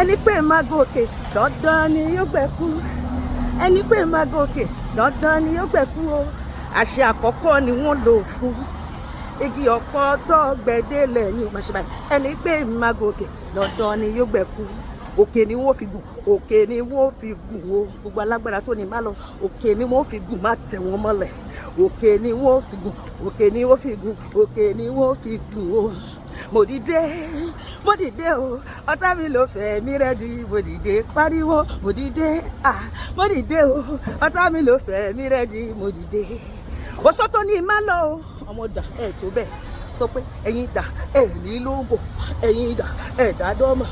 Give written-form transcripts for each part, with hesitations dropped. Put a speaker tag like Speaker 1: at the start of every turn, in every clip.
Speaker 1: Ẹni pé má gòkè, dandan ni yóò gbẹ̀kú. Ẹni pé má gòkè, dandan ni yóò gbẹ̀kú o. Àṣẹ àkọ́kọ́ ni wọ́n lò fún igi ọ̀pọ̀ tó gbẹ̀dẹ̀lẹ̀ ní o máa ṣe báyìí. Ẹni pé má gòkè, dandan ni yóò gbẹ̀kú. Òkè ni wọ́n fi gùn, òkè ni wọ́n fi gùn o. Gbogbo alágbára tó ní má lọ, òkè ni wọ́n fi gùn, má tẹ̀ wọ́n mọ́lẹ̀. Òkè ni wọ́n fi gùn, òkè ni wọ́n fi gùn, òkè ni wọ́n fi gùn o. Mo dìde, mo dìde o, ọ̀tá mi ló fẹ́ mi rẹ́dí. Mo dìde, pariwo, mo dìde, ah, mo dìde o, ọ̀tá mi ló fẹ́ mi rẹ́dí. Mo dìde. Oṣó tó ní má lọ o, ọmọ dà ẹ̀ tó bẹ́ẹ̀, sọ pé ẹ̀yin dà ẹ̀ ní lóńgò, ẹ̀yin dà ẹ̀ dádọ́mọ̀.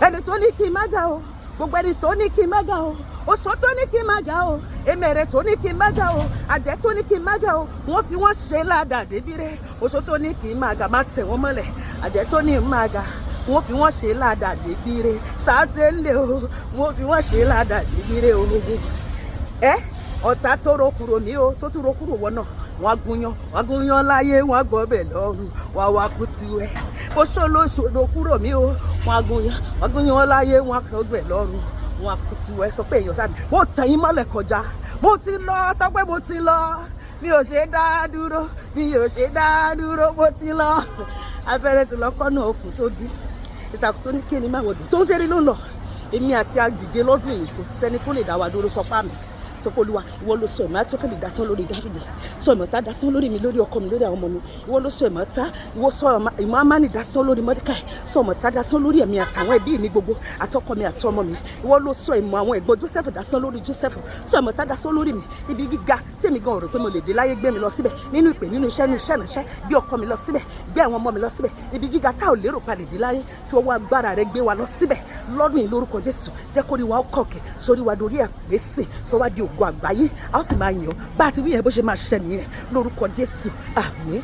Speaker 1: Ẹni tó ní kí n má ga o, gbogbo ẹni tó ní kí n má ga o, oṣó tó ní kí n má ga o, èmèrè tó ní kí n má ga o, àjẹ́ tó ní kí n má ga o, wọ́n fi wọ́n ṣe ládàá débírẹ́. Oṣó tó ní kí n má ga, má tẹ̀ wọ́n mọ́lẹ̀. Àjẹ́ tó ní má ga, wọ́n fi wọ́n ṣe ládàá débírẹ́. Sátẹ́lẹ̀ o, wọ́n fi wọ́n ṣe ládàá débírẹ́ o. Ẹ ọ̀tá tó ro kúrò mí o, tó tún ro kúrò wọ́n náà, wọ́n á gúnyán, wọ́n á gúnyán láyé, wọ́n á gbọ́bẹ̀ lọ́rùn, wọ́n á wá kú tiwẹ̀. Oṣó ló ṣòro kúrò mí o, wọ́n á gúnyán, wọ́n á gúnyán láyé, wọ́n á gbọ́bẹ̀ lọ́rùn, wọ́n á kú tiwẹ̀. Sọ pé èèyàn tàbí mo tẹ̀yìn mọ́lẹ̀ kọjá, mo ti lọ. Sọ pé mo ti lọ, mi ò ṣe dá dúró, mi ò ṣe dá dúró, mo ti lọ. Abẹ́rẹ́ ti lọ kọ́nà okùn tó dí ìtàkùn tó ní kéènì máa wọ̀dù tó ń tẹ́rí ló ń lọ. Èmi àti àdìde lọ́dún yìí, kò sẹ́ni tó lè dá wa dúró. Sọpá mi, sọ pé Olúwa, ìwọ ló sọ ẹ̀mọ́ tó fẹ́ lè dasán lórí Dáfídì, sọ ẹ̀mọ́ tá dasán lórí mi, lórí ọkọ mi, lórí àwọn ọmọ mi. Ìwọ ló sọ ẹ̀mọ́ tá, ìwọ sọ ìmọ̀ amáni dasán lórí Mọ́díkàì, sọ ẹ̀mọ́ tá dasán lórí ẹ̀mí àtàwọn ẹbí mi gbogbo, àtọkọ mi àtọmọ mi. Ìwọ ló sọ ìmọ̀ àwọn ẹ̀gbọ́n Joseph dasán lórí Joseph, sọ ẹ̀mọ́ tá dasán lórí mi. Ibi gíga tí èmi gan rò pé mo lè dé láyé, gbé mi lọ síbẹ̀ nínú ìpè, nínú iṣẹ́, nínú iṣẹ́ ìránṣẹ́. Gbé ọkọ mi lọ síbẹ̀, gbé àwọn ọmọ mi lọ síbẹ̀. Ibi gíga tá ò lérò pa lè dé láyé, fi ọwọ́ agbára rẹ gbé wa lọ síbẹ̀ lọ́dún yìí lórúkọ Jésù. Jẹ́ kó rí wa ó kọ̀kẹ́ sórí wa dorí àgbésè, sọ wá di ògo àgbáyé, a ó sì máa yàn ọ́. Bá a ti wí yẹn, bó ṣe máa ṣẹ nìyẹn lórúkọ Jésù, àmín.